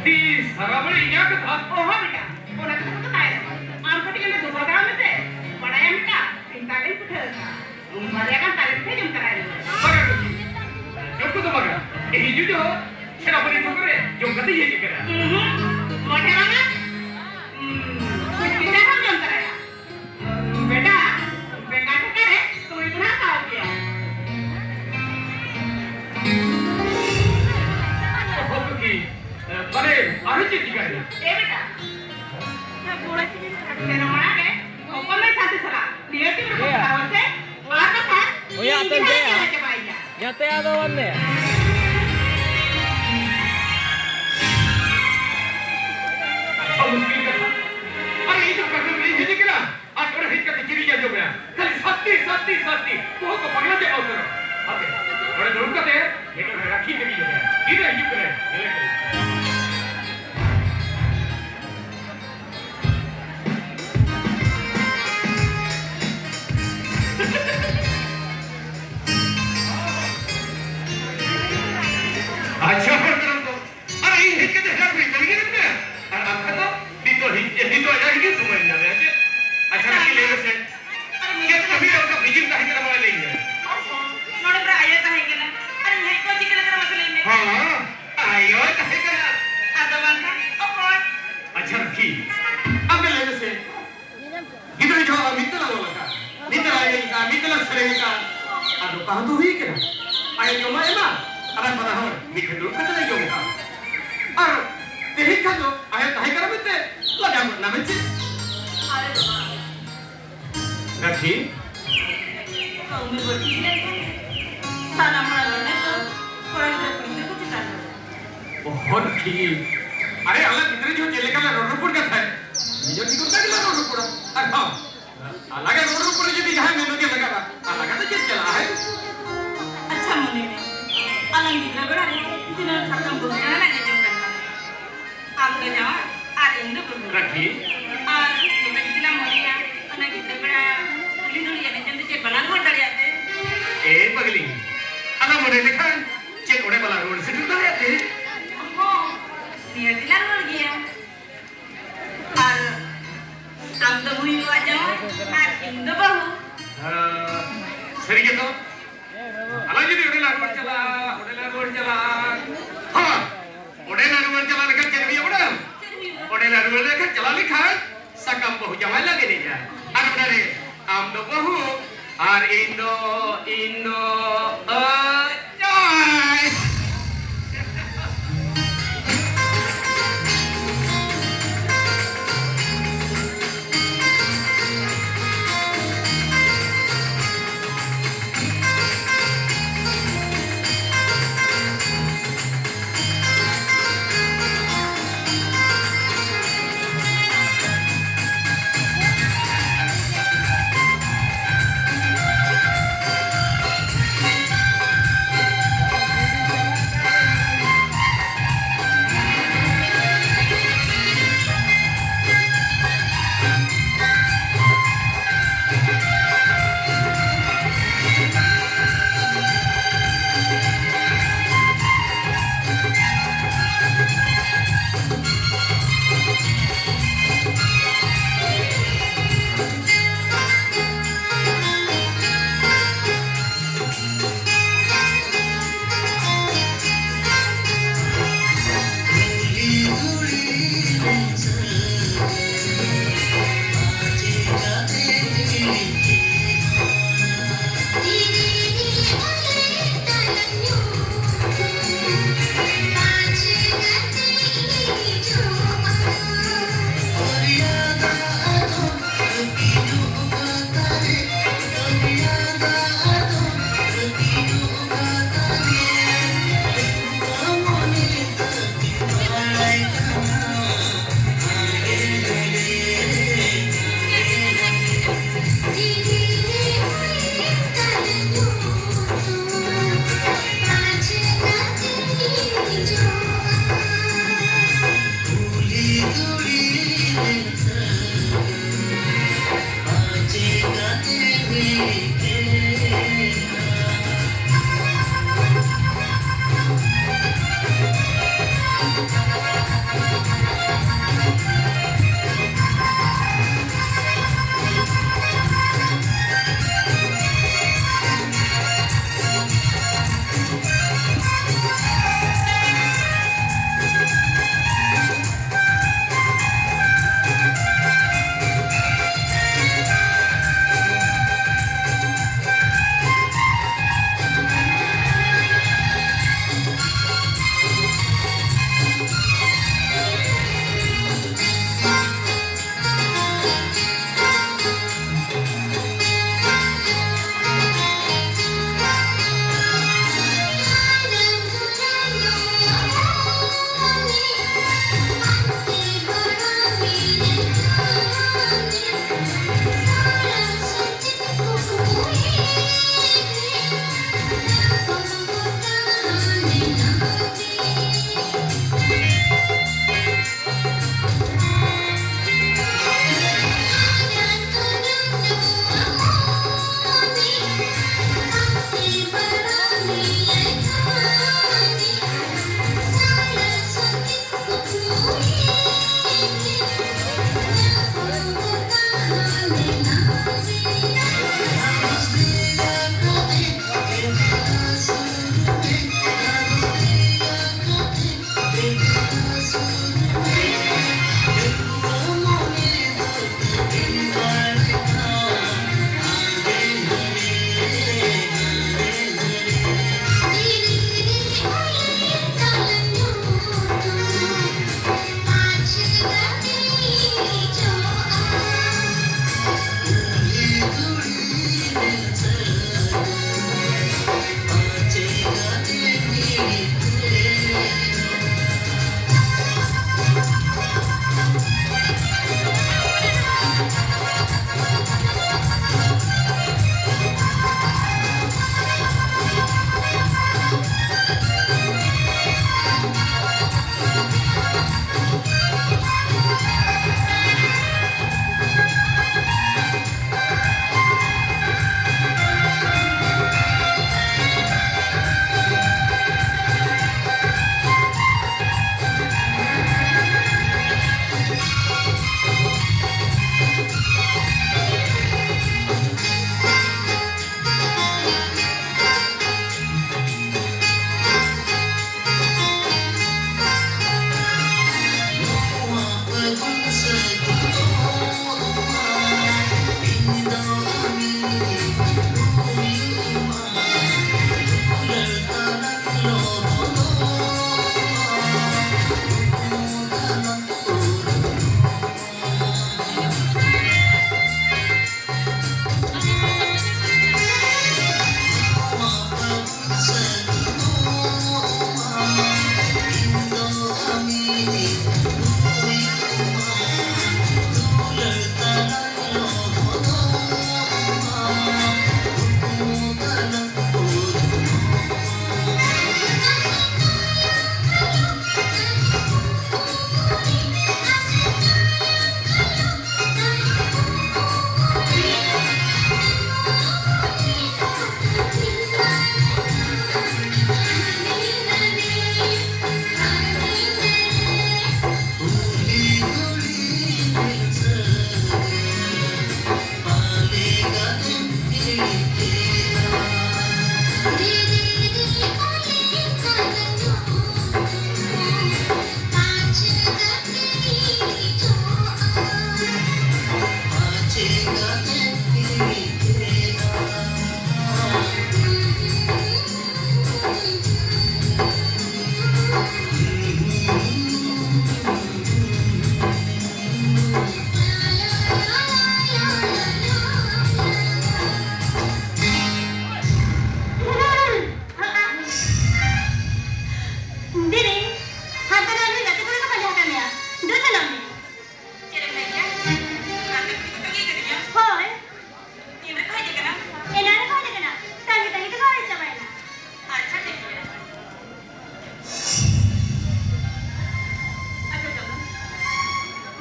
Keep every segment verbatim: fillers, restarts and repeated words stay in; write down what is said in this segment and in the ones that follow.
ᱛᱤ ᱥᱟᱨᱟ ᱵᱮᱲᱟ ᱤᱧᱟᱹᱜ ᱠᱟᱛᱷᱟ᱾ ᱚᱦᱚ ᱵᱮᱴᱟ, ᱚᱱᱟ ᱠᱟᱛᱷᱟ ᱠᱚᱫᱚ ᱛᱟᱭᱱᱚᱢ᱾ ᱟᱢ ᱠᱟᱹᱴᱤᱡ ᱚᱸᱰᱮ ᱫᱩᱵᱟᱨ ᱫᱟᱲᱟᱝ ᱢᱮᱥᱮ᱾ ᱵᱟᱲᱟᱭᱟᱢ ᱵᱮᱴᱟ, ᱛᱤᱱ ᱛᱟᱞᱮᱧ ᱯᱤᱴᱷᱟᱹ ᱟᱠᱟᱫ᱾ ᱩᱱ ᱵᱟᱨᱭᱟ ᱜᱟᱱ ᱛᱟᱞᱮ ᱯᱤᱴᱷᱟᱹ ᱡᱚᱢ ᱛᱟᱨᱟᱭ ᱢᱮ᱾ ᱵᱟᱝᱟ ᱠᱩᱠᱤ, ᱡᱚᱢ ᱠᱚᱫᱚ ᱵᱟᱝᱟ᱾ ᱦᱤᱡᱩᱜ ᱡᱚᱦᱚᱜ ᱥᱮᱱᱟᱯᱚᱛᱤ ᱪᱷᱚᱠ ᱨᱮ ᱡᱚᱢ ᱠᱟᱛᱮ ᱦᱮᱡ ᱟᱠᱟᱱᱟ᱾ ᱩᱸᱦᱩᱸ, ᱢᱚᱴᱷᱮ ᱵᱟᱝᱟ᱾ ᱩᱸ, ᱯᱤᱴᱷᱟᱹ ᱦᱚᱸᱢ ᱡᱚᱢ ᱛᱟᱨᱟᱭᱟ᱾ ᱵᱮᱴᱟ, ᱵᱮᱸᱜᱟᱲ ᱴᱷᱮᱠᱟ ᱨᱮ ᱛᱩᱲᱤ ᱠᱚ ᱱᱟᱦᱟᱜ ᱥᱟᱣ ᱜᱮᱭᱟ᱾ ᱚᱦᱚ ᱠᱩᱠᱤ, ᱢᱟᱱᱮ, ᱟᱨᱦᱚᱸ ᱪᱮᱫ ᱪᱤᱠᱟᱹᱭᱮᱱᱟ? ᱮ ᱵᱮᱴᱟ, ᱥᱮᱱᱚᱜ ᱢᱟᱲᱟᱝ ᱨᱮ ᱦᱚᱯᱚᱱ ᱢᱟᱹᱭ ᱥᱟᱶᱛᱮ ᱥᱟᱞᱟᱜ ᱱᱤᱭᱟᱹ ᱴᱤᱢ ᱨᱮᱠᱚ ᱮᱭᱟ᱾ ᱯᱟᱲᱦᱟᱣ ᱦᱚᱪᱚᱭ, ᱟᱨ ᱵᱟᱠᱷᱟᱱ ᱚᱭᱟ ᱤᱧ ᱟᱛᱮᱢ ᱜᱮ ᱦᱟᱸᱜ ᱪᱟᱞᱟᱜᱼᱟ᱾ ᱪᱟᱞᱟᱣ ᱪᱟᱵᱟᱭᱮᱭᱟ᱾ ᱡᱟᱛᱮ ᱟᱫᱚ ᱵᱟᱝ ᱞᱟᱹᱭᱟ᱾ ᱟᱪᱪᱷᱟ, ᱢᱩᱥᱠᱤᱞ ᱠᱟᱛᱷᱟ᱾ ᱟᱨ ᱤᱧ ᱫᱚ ᱚᱠᱟ ᱠᱷᱚᱱ ᱤᱧ ᱦᱮᱡ ᱟᱠᱟᱱᱟ? ᱟᱨ ᱱᱚᱰᱮ ᱦᱮᱡ ᱠᱟᱛᱮ ᱪᱮᱫ ᱤᱧ ᱟᱸᱡᱚᱢᱮᱜᱼᱟ? ᱠᱷᱟᱹᱞᱤ ᱥᱟᱹᱛᱤ, ᱥᱟᱹᱛᱤ, ᱥᱟᱹᱛᱤ᱾ ᱵᱚᱦᱚᱜ ᱠᱚ ᱯᱟᱜᱽᱞᱟ ᱪᱟᱵᱟ ᱩᱛᱟᱹᱨᱚᱜ᱾ ᱦᱟᱯᱮ, ᱱᱚᱰᱮ ᱫᱩᱲᱩᱵ ᱠᱟᱛᱮ ᱢᱤᱫᱴᱟᱝ ᱨᱟᱹᱠᱷᱤ ᱛᱮᱜᱮᱧ ᱧᱮᱞᱮᱭᱟ᱾ ᱛᱤᱨᱮ ᱦᱤᱡᱩᱜ ᱠᱟᱱᱟᱭ? ᱧᱮᱞᱮ ᱠᱟᱹᱱᱟᱹᱧ᱾ ᱟᱪᱪᱷᱟ, ᱦᱚᱲ ᱠᱟᱱᱟᱢ ᱛᱚ᱾ ᱟᱨ ᱤᱧ ᱦᱮᱡ ᱠᱟᱛᱮ ᱦᱮᱱᱟᱜ ᱠᱚ ᱤᱧ ᱛᱟᱹᱞᱤᱧ ᱮᱱᱟ᱾ ᱟᱨ ᱟᱢ ᱠᱷᱟᱱ ᱫᱚ ᱱᱤᱛᱚᱜ ᱦᱤᱡ-, ᱱᱤᱛᱚᱜ ᱟᱡᱟᱜ ᱦᱤᱡᱩᱜ ᱥᱚᱢᱚᱭ ᱧᱟᱢᱮᱭᱟ ᱪᱮ? ᱟᱪᱪᱷᱟ, ᱨᱟᱹᱠᱷᱤ, ᱞᱟᱹᱭ ᱢᱮᱥᱮ᱾ ᱪᱮᱫ ᱠᱟᱹᱢᱤ ᱨᱮ ᱚᱱᱠᱟ ᱵᱤᱡᱤᱢ ᱛᱟᱦᱮᱸ ᱠᱟᱱᱟ, ᱢᱟ ᱞᱟᱹᱭ ᱢᱮ᱾ ᱚᱦᱚ, ᱱᱚᱰᱮ ᱯᱮᱨᱟ ᱟᱭᱳ ᱛᱟᱦᱮᱸ ᱠᱟᱱᱟ᱾ ᱟᱨ ᱤᱧ ᱦᱮᱡ ᱠᱚᱜ ᱪᱤᱠᱟᱹ ᱞᱮᱠᱟ ᱨᱮ ᱢᱟᱥᱮ ᱞᱟᱹᱭ ᱢᱮ? ᱦᱚᱸ, ᱟᱭᱳ ᱛᱟᱦᱮᱸ ᱠᱟᱱᱟ᱾ ᱟᱫᱚ ᱵᱟᱝᱠᱷᱟᱱ ᱚᱠᱚᱭ? ᱟᱪᱪᱷᱟ, ᱨᱟᱹᱠᱷᱤ, ᱟᱢ ᱜᱮ ᱞᱟᱹᱭ ᱢᱮᱥᱮ᱾ ᱜᱤᱫᱽᱨᱟᱹ ᱡᱚᱦᱚᱜ ᱟᱨ ᱢᱤᱫ ᱛᱮᱞᱟᱝ ᱚᱞ ᱟᱠᱟᱫ, ᱢᱤᱫ ᱛᱮᱞᱟᱝ ᱮᱱᱮᱡ ᱟᱠᱟᱫ, ᱢᱤᱫ ᱛᱮᱞᱟᱝ ᱥᱮᱨᱮᱧ ᱟᱠᱟᱫ᱾ ᱟᱨ ᱱᱚᱝᱠᱟ ᱦᱚᱸᱛᱚ ᱦᱩᱭ ᱠᱟᱱᱟ᱾ ᱟᱭᱳ ᱡᱚᱢᱟᱜ ᱮᱢᱟ, ᱟᱨ ᱟᱡ ᱵᱟᱱᱟ ᱦᱚᱲ ᱢᱤᱫ ᱴᱷᱮᱱ ᱫᱩᱲᱩᱵ ᱠᱟᱛᱮ ᱞᱮ ᱡᱚᱢ ᱮᱫᱟ᱾ ᱟᱨ ᱛᱮᱦᱮᱧ ᱠᱷᱟᱱ ᱫᱚ ᱟᱭᱳ ᱛᱟᱦᱮᱸ ᱠᱟᱱᱟ ᱢᱮᱱᱛᱮ ᱞᱟᱡᱟᱣ ᱜᱚᱫ ᱮᱱᱟ ᱢᱮᱱᱛᱮ᱾ ᱟᱨᱮ ᱵᱟᱵᱟ, ᱨᱟᱹᱠᱷᱤ᱾ ᱩᱢᱮᱨ ᱵᱟᱹᱲᱛᱤ ᱤᱫᱤ ᱞᱮᱱᱠᱷᱟᱱ ᱥᱟᱱᱟᱢ ᱦᱚᱲᱟᱜ ᱢᱚᱱᱮ ᱫᱚ ᱠᱚᱲᱟ ᱜᱤᱫᱽᱨᱟᱹ ᱠᱩᱲᱤ ᱜᱤᱫᱽᱨᱟᱹ ᱠᱚ ᱪᱮᱛᱟᱱ ᱨᱮ᱾ ᱚᱦᱚ, ᱨᱟᱹᱠᱷᱤ᱾ ᱟᱨᱮ, ᱟᱞᱟᱝ ᱜᱤᱫᱽᱨᱟᱹ ᱡᱚᱦᱚᱜ ᱪᱮᱫ ᱞᱮᱠᱟ ᱞᱮ ᱨᱚᱲ ᱨᱚᱯᱚᱲ ᱠᱟᱱ ᱛᱟᱦᱮᱸᱫ, ᱱᱤᱡᱮ ᱴᱷᱤᱠ ᱚᱱᱠᱟ ᱜᱮᱞᱟᱝ ᱨᱚᱲ ᱨᱚᱯᱚᱲᱟ᱾ ᱟᱨ ᱦᱚᱸ, ᱟᱞᱟᱝᱟᱜ ᱨᱚᱲ ᱨᱚᱯᱚᱲ ᱨᱮ ᱡᱩᱫᱤ ᱡᱟᱦᱟᱸᱭ ᱢᱮᱱ ᱨᱮᱜᱮ ᱞᱟᱜᱟᱜᱼᱟ, ᱟᱞᱟᱝᱟᱜ ᱫᱚ ᱪᱮᱫ ᱪᱟᱞᱟᱜᱼᱟ, ᱦᱮᱸ? ᱟᱪᱪᱷᱟ, ᱢᱚᱱᱮ ᱢᱮ, ᱟᱞᱟᱝ ᱜᱤᱫᱽᱨᱟᱹ ᱵᱮᱲᱟ ᱨᱮ ᱛᱤᱱᱟᱹᱜ ᱥᱟᱛᱟᱢ ᱵᱚᱦᱩ ᱡᱟᱦᱟᱱᱟᱜ ᱜᱮ ᱟᱸᱡᱚᱢ ᱠᱟᱱ ᱛᱟᱦᱮᱸᱫ᱾ ᱟᱢ ᱫᱚ ᱡᱟᱶᱟᱭ ᱟᱨ ᱤᱧ ᱫᱚ ᱵᱟᱹᱦᱩ᱾ ᱨᱟᱹᱠᱷᱤ᱾ ᱟᱨ ᱱᱚᱰᱮ ᱡᱩᱫᱤ ᱞᱟᱝ ᱢᱚᱱᱮᱭᱟ, ᱚᱱᱟ ᱜᱤᱫᱽᱨᱟᱹ ᱵᱮᱲᱟ ᱠᱩᱞᱦᱤ ᱫᱷᱩᱲᱤ ᱮᱱᱮᱡ ᱧᱮᱞ ᱫᱚ ᱪᱮᱫ ᱵᱟᱞᱟᱝ ᱨᱩᱣᱟᱹᱲ ᱫᱟᱲᱮᱭᱟᱜ ᱛᱮ? ᱮ ᱯᱟᱜᱽᱞᱤ, ᱟᱞᱟᱝ ᱢᱚᱱᱮ ᱞᱮᱠᱷᱟᱱ ᱪᱮᱫ ᱚᱸᱰᱮ ᱵᱟᱞᱟᱝ ᱨᱩᱣᱟᱹᱲ ᱥᱮᱴᱮᱨ ᱫᱟᱲᱮᱭᱟᱜ ᱛᱮ? ᱦᱚᱸ, ᱱᱤᱦᱟᱹᱛᱤ ᱞᱮ ᱨᱩᱣᱟᱹᱲ ᱜᱮᱭᱟ᱾ ᱟᱨ ᱟᱢ ᱫᱚ ᱦᱩᱭᱩᱜᱼᱟ ᱡᱟᱶᱟᱭ, ᱟᱨ ᱤᱧ ᱫᱚ ᱵᱟᱹᱦᱩ᱾ ᱦᱮᱸ, ᱥᱟᱹᱨᱤ ᱜᱮᱛᱚ? ᱟᱞᱟᱝ ᱡᱩᱫᱤ ᱚᱸᱰᱮ ᱞᱟᱝ ᱨᱩᱣᱟᱹᱲ ᱪᱟᱞᱟᱜᱼᱟ, ᱚᱸᱰᱮ ᱞᱟᱝ ᱨᱩᱣᱟᱹᱲ ᱪᱟᱞᱟᱜᱼᱟ᱾ ᱦᱚᱸ, ᱚᱸᱰᱮ ᱞᱟᱝ ᱨᱩᱣᱟᱹᱲ ᱪᱟᱞᱟᱣ ᱞᱮᱠᱷᱟᱱ ᱪᱮᱫ ᱦᱩᱭᱩᱜᱼᱟ ᱵᱟᱲᱟᱭᱟᱢ? ᱪᱮᱫ ᱦᱩᱭᱩᱜᱼᱟ? ᱚᱸᱰᱮ ᱞᱟᱝ ᱨᱩᱣᱟᱹᱲ ᱞᱮᱠᱷᱟᱱ, ᱪᱟᱞᱟᱣ ᱞᱮᱠᱷᱟᱱ ᱥᱟᱠᱟᱢ ᱵᱟᱹᱦᱩ ᱡᱟᱶᱟᱭ ᱞᱟᱝ ᱮᱱᱮᱡᱼᱟ᱾ ᱟᱨ ᱚᱱᱟ ᱨᱮ ᱟᱢ ᱫᱚ ᱵᱟᱹᱦᱩ, ᱟᱨ ᱤᱧ ᱫᱚ, ᱤᱧ ᱫᱚ, ᱟᱹ, ᱡᱟᱶᱟᱭ᱾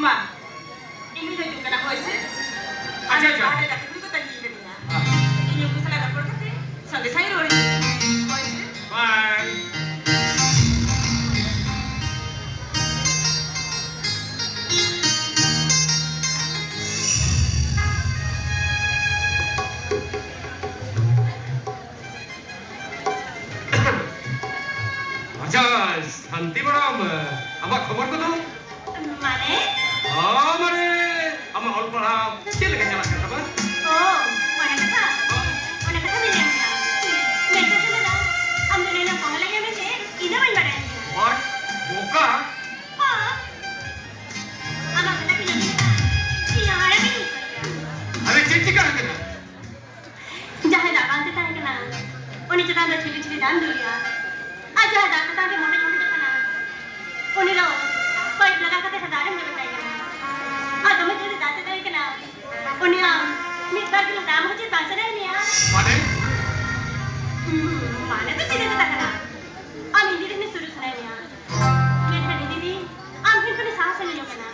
ᱢᱟ, ᱤᱧ ᱦᱚᱸᱧ ᱦᱤᱡᱩᱜ ᱠᱟᱱᱟ, ᱦᱳᱭ ᱥᱮ? ᱟᱪᱪᱷᱟ, ᱟᱪᱪᱷᱟ᱾ ᱵᱟᱦᱨᱮ ᱨᱮ ᱜᱟᱛᱮ ᱠᱩᱲᱤ ᱠᱚ ᱛᱟᱺᱜᱤ ᱠᱟᱹᱫᱤᱧᱟ᱾ ᱦᱮᱸ᱾ ᱤᱧ ᱩᱱᱠᱩ ᱥᱟᱞᱟᱜ ᱨᱚᱯᱚᱲ ᱠᱟᱛᱮ ᱥᱚᱸᱜᱮ ᱥᱚᱸᱜᱮ ᱨᱩᱣᱟᱹᱲ ᱦᱤᱡᱩᱜ ᱠᱟᱱᱟ, ᱦᱳᱭ ᱥᱮ? ᱵᱟᱭ᱾ ᱟᱪᱪᱷᱟ, ᱥᱟᱱᱛᱤ ᱢᱮᱰᱟᱢ, ᱟᱢᱟᱜ ᱠᱷᱚᱵᱚᱨ ᱠᱚᱫᱚ? ᱢᱟᱱᱮ? ᱚ, ᱢᱟᱱᱮ, ᱟᱢᱟᱜ ᱚᱞ ᱯᱟᱲᱦᱟᱣ ᱪᱮᱫ ᱞᱮᱠᱟ ᱪᱟᱞᱟᱜ ᱠᱟᱱ ᱛᱟᱢᱟ? ᱚ, ᱚᱱᱟ ᱠᱟᱛᱷᱟ? ᱚ᱾ ᱚᱱᱟ ᱠᱟᱛᱷᱟ ᱵᱟᱹᱧ ᱞᱟᱹᱭᱟᱢ ᱠᱟᱱᱟ᱾ ᱢᱮᱱᱠᱷᱟᱱ ᱪᱮᱫ ᱞᱮᱠᱟ? ᱟᱢ ᱫᱚ ᱱᱩᱭ ᱱᱚᱝᱠᱟ ᱞᱟᱹᱭ ᱢᱮᱱᱛᱮ ᱤᱧ ᱫᱚ ᱵᱟᱹᱧ ᱵᱟᱲᱟᱭᱟ᱾ ᱟᱨ ᱵᱚᱠᱟ? ᱦᱚᱸ᱾ ᱟᱢᱟᱜ ᱠᱟᱛᱷᱟ ᱠᱚ ᱟᱸᱡᱚᱢ ᱞᱮᱠᱷᱟᱱ ᱤᱧ ᱦᱟᱦᱟᱲᱟ ᱜᱤᱧ ᱟᱹᱭᱠᱟᱹᱣ ᱮᱫᱟ᱾ ᱟᱨᱮ, ᱪᱮᱫ ᱪᱤᱠᱟ ᱟᱠᱟᱱᱟ? ᱡᱟᱦᱟᱸᱭ ᱫᱟᱜ ᱵᱟᱝ ᱛᱮ ᱛᱟᱦᱮᱸ ᱠᱟᱱᱟ, ᱩᱱᱤ ᱪᱮᱛᱟᱱ ᱨᱮ ᱪᱷᱤᱞᱤ ᱪᱷᱤᱞᱤ ᱫᱟᱜ ᱮᱢ ᱫᱩᱞᱮᱜᱼᱟ᱾ ᱟᱨ ᱡᱟᱦᱟᱸᱭ ᱫᱟᱜ ᱪᱮᱛᱟᱱ ᱨᱮ ᱢᱚᱴᱮᱡ ᱢᱚᱴᱮᱡᱚᱜ ᱠᱟᱱᱟ, ᱩᱱᱤ ᱫᱚ ᱯᱟᱭᱤᱯ ᱞᱟᱜᱟᱣ ᱠᱟᱛᱮ ᱫᱟᱜ ᱮᱢ ᱡᱚᱵᱮ ᱠᱟᱭ ᱠᱟᱱᱟ᱾ ᱟᱨ ᱫᱚᱢᱮ ᱡᱳᱨᱮ ᱫᱟᱜ ᱮᱫᱟᱭ ᱠᱟᱱᱟ, ᱩᱱᱤ ᱟᱢ ᱢᱤᱫ ᱵᱟᱨ ᱜᱤᱞᱟᱹᱥ ᱫᱟᱜ ᱮᱢ ᱦᱚᱪᱚ ᱵᱟᱝ ᱥᱟᱱᱟᱭᱮᱫ ᱢᱮᱭᱟ? ᱢᱟᱱᱮ? ᱦᱩᱸ, ᱢᱟᱱᱮ ᱫᱚ ᱥᱤᱫᱷᱟᱹ ᱠᱟᱛᱷᱟ ᱠᱟᱱᱟ᱾ ᱟᱢ ᱤᱧ ᱫᱤᱫᱤ ᱴᱷᱮᱱ ᱥᱩᱨᱩᱜ ᱥᱟᱱᱟᱭᱮᱫ ᱢᱮᱭᱟ, ᱢᱮᱱᱠᱷᱟᱱ ᱤᱧ ᱫᱤᱫᱤ ᱟᱢ ᱴᱷᱮᱱ ᱠᱷᱚᱱ ᱥᱟᱦᱟ ᱥᱟᱺᱜᱤᱧᱚᱜ ᱠᱟᱱᱟ᱾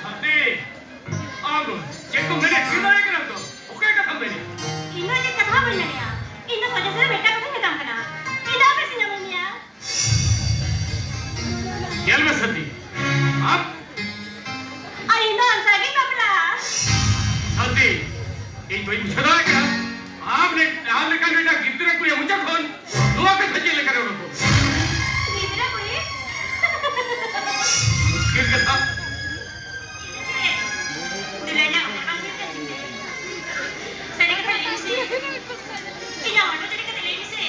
ᱥᱟᱱᱛᱤ, ᱟᱢ ᱪᱮᱫ ᱠᱚᱢ ᱢᱮᱱᱮᱫ ᱴᱷᱤᱠ ᱫᱟᱲᱮᱭᱟᱜ ᱠᱟᱱᱟ ᱛᱚ? ᱚᱠᱚᱭ ᱠᱟᱛᱷᱟᱢ ᱢᱮᱱᱮᱫ? ᱤᱧ ᱫᱚ ᱪᱮᱫ ᱠᱟᱛᱷᱟ ᱦᱚᱸ ᱵᱟᱹᱧ ᱢᱮᱱᱮᱫᱼᱟ᱾ ᱤᱧ ᱫᱚ ᱥᱚᱡᱷᱮ ᱥᱚᱡᱷᱮ ᱢᱤᱫᱴᱟᱝ ᱠᱟᱛᱷᱟᱧ ᱢᱮᱛᱟᱢ ᱠᱟᱱᱟ᱾ ᱤᱧ ᱫᱚ ᱟᱯᱮ ᱥᱮᱫ ᱧᱟᱢᱟᱹᱧ ᱢᱮᱭᱟ᱾ ᱧᱮᱞ ᱢᱮ ᱥᱟᱱᱛᱤ, ᱟᱢ ᱟᱨ ᱤᱧ ᱫᱚ ᱟᱢ ᱥᱟᱶ ᱜᱤᱧ ᱵᱟᱯᱞᱟᱜᱼᱟ᱾ ᱥᱟᱱᱛᱤ, ᱤᱧ ᱵᱟᱹᱧ ᱵᱩᱡᱷᱟᱹᱣ ᱫᱟᱲᱮᱭᱟᱜ ᱠᱟᱱᱟ, ᱟᱢ ᱞᱮ-, ᱟᱢ ᱞᱮᱠᱟᱱ ᱢᱤᱫᱴᱟᱝ ᱜᱤᱫᱽᱨᱟᱹ ᱠᱩᱲᱤᱭᱟᱜ ᱢᱚᱪᱟ ᱠᱷᱚᱱ ᱱᱚᱣᱟ ᱠᱟᱛᱷᱟ ᱪᱮᱫ ᱞᱮᱠᱟᱨᱮ ᱩᱰᱩᱠᱚᱜ? ᱜᱤᱫᱽᱨᱟᱹ ᱠᱩᱲᱤ? ᱢᱩᱥᱠᱤᱞ ᱠᱟᱛᱷᱟ᱾ ᱫᱩᱞᱟᱹᱲ ᱨᱮᱱᱟᱜ ᱩᱢᱮᱨ ᱵᱟᱝ ᱦᱩᱭ ᱠᱟᱱ ᱛᱤᱧ ᱛᱟᱦᱮᱸ᱾ ᱥᱟᱹᱨᱤ ᱠᱟᱛᱷᱟ ᱞᱟᱹᱭ ᱢᱮᱥᱮ᱾ ᱤᱧᱟᱜ ᱦᱚᱲᱢᱚ ᱪᱮᱫ ᱞᱮᱠᱟ ᱛᱮ ᱞᱟᱹᱭ ᱢᱮᱥᱮ᱾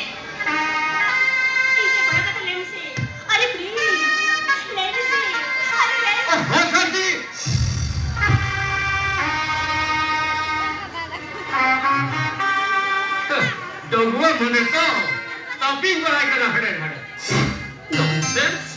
ᱤᱧ ᱥᱮᱫ ᱠᱚᱭᱚᱜ ᱠᱟᱛᱮ ᱞᱟᱹᱭ ᱢᱮᱥᱮ᱾ ᱟᱨᱮ please, ᱞᱟᱹᱭ ᱢᱮᱥᱮ᱾ ᱟᱨᱮ ᱞᱟᱹᱭ ᱢᱮᱥᱮ᱾ ᱚᱦᱚ, ᱥᱟᱹᱨᱤ᱾ ᱰᱚᱜᱩᱣᱟ ᱢᱚᱱᱮ ᱛᱚ ᱛᱟᱹᱯᱤᱧ ᱵᱟᱲᱟᱭ ᱠᱟᱱᱟ ᱦᱟᱸᱰᱮ ᱱᱟᱰᱮ᱾ Nonsense᱾